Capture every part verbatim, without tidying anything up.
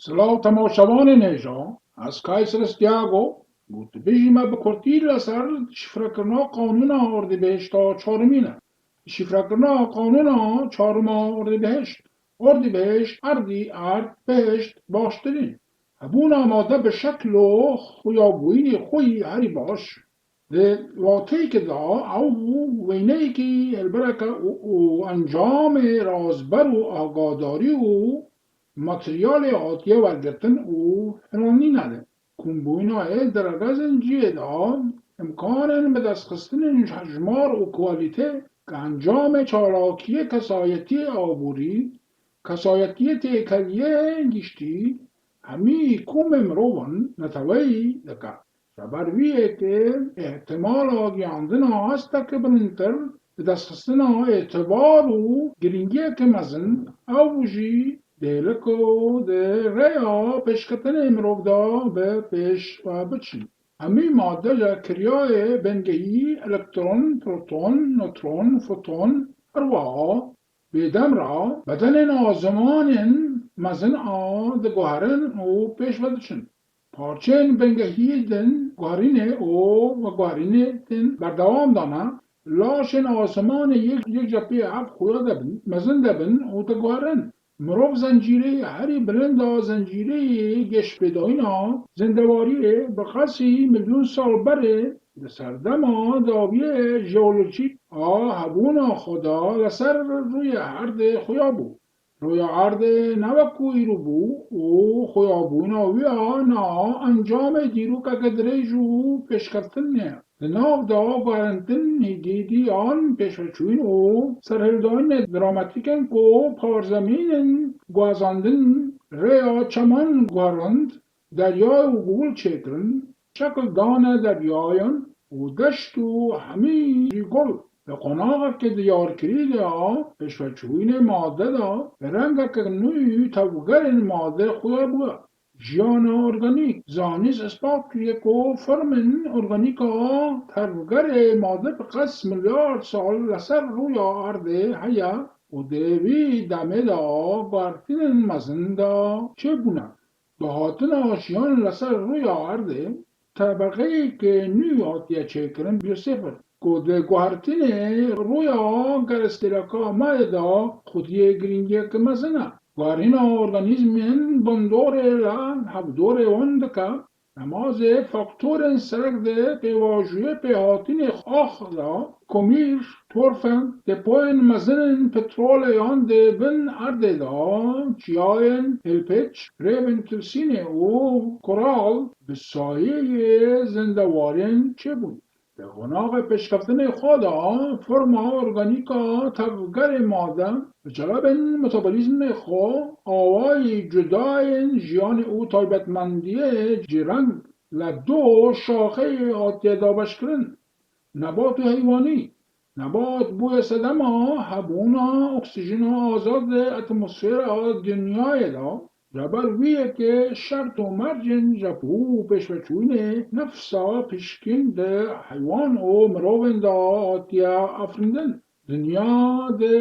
Silav temaşevanên hêja, ez Kay Celestiago, gotûbêjî me bi kurtî li ser şîfrekirina qanûna Ordîbehişta çaremîn e. Şîfrekirina qanûna çarema Ordîbehişt. Ordîbehişt, erdî, erd, behişt, baştirîn. Hebûna made bi şeklo xuyabûyînê xwe yî herî baş. Di wateyekê de ew weyneyekî hilbereke û, û encamê razber û agadarî û materyalê hatiye wergirtin û hilandîn e. Kombûna ê di rega zincîrê de imkanên bidestxistinên hejmar û kwalîte ke encamê çalakiyê kesayetiyê aborî, kesayetiyê têkeliyê giştî, hemî komê mirovan neteweyî dike. Ji ber vî yekê, îhtimala giyandina asteke bilindtir, bidestxistina îtibar û girîngiyeke mezin, ew jî dihêlike û di rêya pêşketinê mirov de bi pêş ve biçin. Hemî made ji kiryayê bingehî elektron, proton, newtron, foton, her wiha bêdem re bedenên azimanên mezin a diguherin û pêş ve diçin. Parçeyên bingehî din guherînê û veguherînê din berdewam dane, laşên azimanê yek, yek ji pê hev xuya dibin, mezin dibin û diguherin. Mirov zencîreyê herî bilind a zencîreyê geşpêdayîna zindewariyê bi qasî milyon sal berê di serdema dawiyê jeolojîk a hebûna xwe de li ser rûyê erdê xuya bû. Rûya erdê ne wekû îro bû û xuyabûna wî ya niha encamê dîrokeke dirêj û pêşkeftinê ye. Di nav de guherînên hîdî yan pêşveçûyîn û serhildayînên dramatîk in ku parzemîn in guhazandin, rêya çeman guherand, derya û gul çêkirin, şekil dane deryayan û deşt û hemî jî gul. Di qonaxeke diyarkirî de ya pêşveçûyînê made de bi rengeke nû tevgerên made xuya bûye. Jiyana organîk, zanist ispat kiriye ku formên organîk a tevgerê made bi qas milyar sal li ser rûya erdê heye û di vî demê de guhertinên mezin de çêbûne. Bi hatina jiyan li ser rûya erdê, tebeqeyeke nû hatiye çêkirin, biyosfer, ku di guhertinê rûya kerestêleka me de xwediyê girîngiyeke mezin e. Guherîna organîzmên bandorê li hevdorê wan dike, nemazê faktorên serek di pêvajoyê pêhatinê ax de, komîr, torfe, depoyên mezin ên petrolê yan di bin erdê de, çiyayên hêlpêç, rêvên kilsînê û koral bi sayeyê zindewariyên çêbûn. Di qonaxê pêşkeftinê xwe de, forma organîk a tevgerê made bi celebên metabolîzmê xwe awayî cudayên jiyanê û taybetmendiyê cîreng li du şaxeyê hatiye dabeşkirin. Nebat û heywanî. Nebat bûye sedema hebûna oksîjena azad di atmosfera dinyayê de. Ji ber wî yekê şert û mercên jebû û pêşveçûyînê nefsa pişkîn di heywan û mirovên de hatiye afirîndin. Dinya di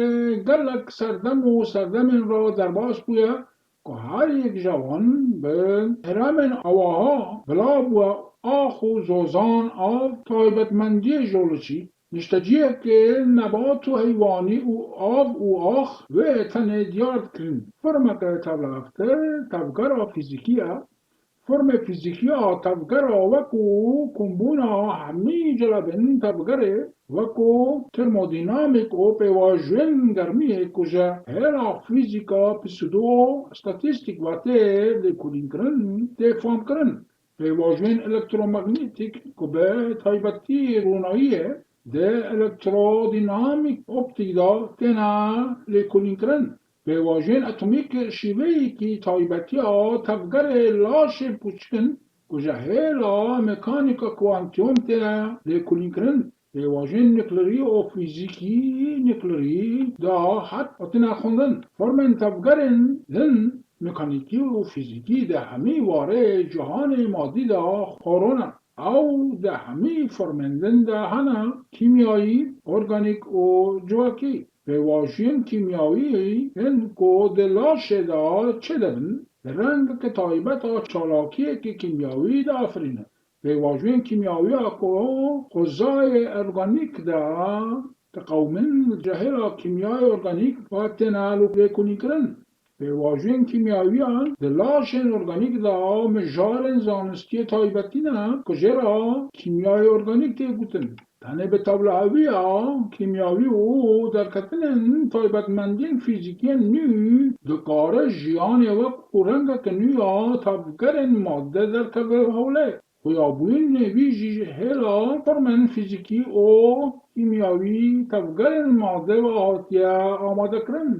gelek serdem û serdemên re derbas bûye ku her yek ji wan bi herêmên awiha bila bûye, ax û zozan av, taybetmendiyê jeolojîk, nişteciyeke nebat û heywanî û av û ax wê tenê diyar dikirin. Formeke tevlihevtir, tevgera fîzîkî ye. Formê fîzîkî ya tevgera wekû kombûna hemî celebên tevgerê, wekû termodînamîk û pêvajoyên germiyê ku ji hêla fîzîka pseudo-statîstîk ve tê lêkolînkirin, tê famkirin. Pêvajoyên elektromagnetîk ku bi taybetî ronayiyê di elektrodînamîk optîk de têne lêkolînkirin. Pêvajoyên atomîk şîveyekî taybetî ya tevgerê laşên pûçik in ku ji hêla mekanîka kuantum têne lêkolînkirin. Pêvajoyên nuklerî û fîzîkî nuklerî de hat hatine xwendin. Formên tevgerên din mekanîkî û fîzîkî di hemî warê cîhanê madî de xwarin e. Ew di hemî formên din de hene, kîmyayî, organîk û civakî. Pêvajoyên kîmyawî yên ku di laşê de çêdibin, di rengeke taybet a çalakiyeke kîmyawî diafirîne. Pêvajoyên kîmyawî ya ku xwezayê organîk de diqewimin, li cihê re kîmyayê organîk hatine lêkolînkirin. Pêvajoyên kîmyawiyan di laşên organîk de mijarên zanistiyê taybetî ne ku jê re kîmyayê organîk tê gotin. Tenê bi tevliheviya kîmyawî û derketinên taybetmendiyên fîzîkî yên nû dikare jiyanê wek û rengeke nû ya tevgerên madde derkeve hewlê. Xuyabûyînê wî jî hêla formên fîzîkî û kîmyawî tevgerên madde ve hatiye amadekirin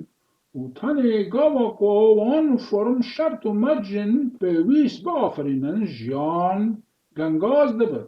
û tenê gava ku wan form şert û mercên pêwîst biafirînin, jiyan gengaz dibe.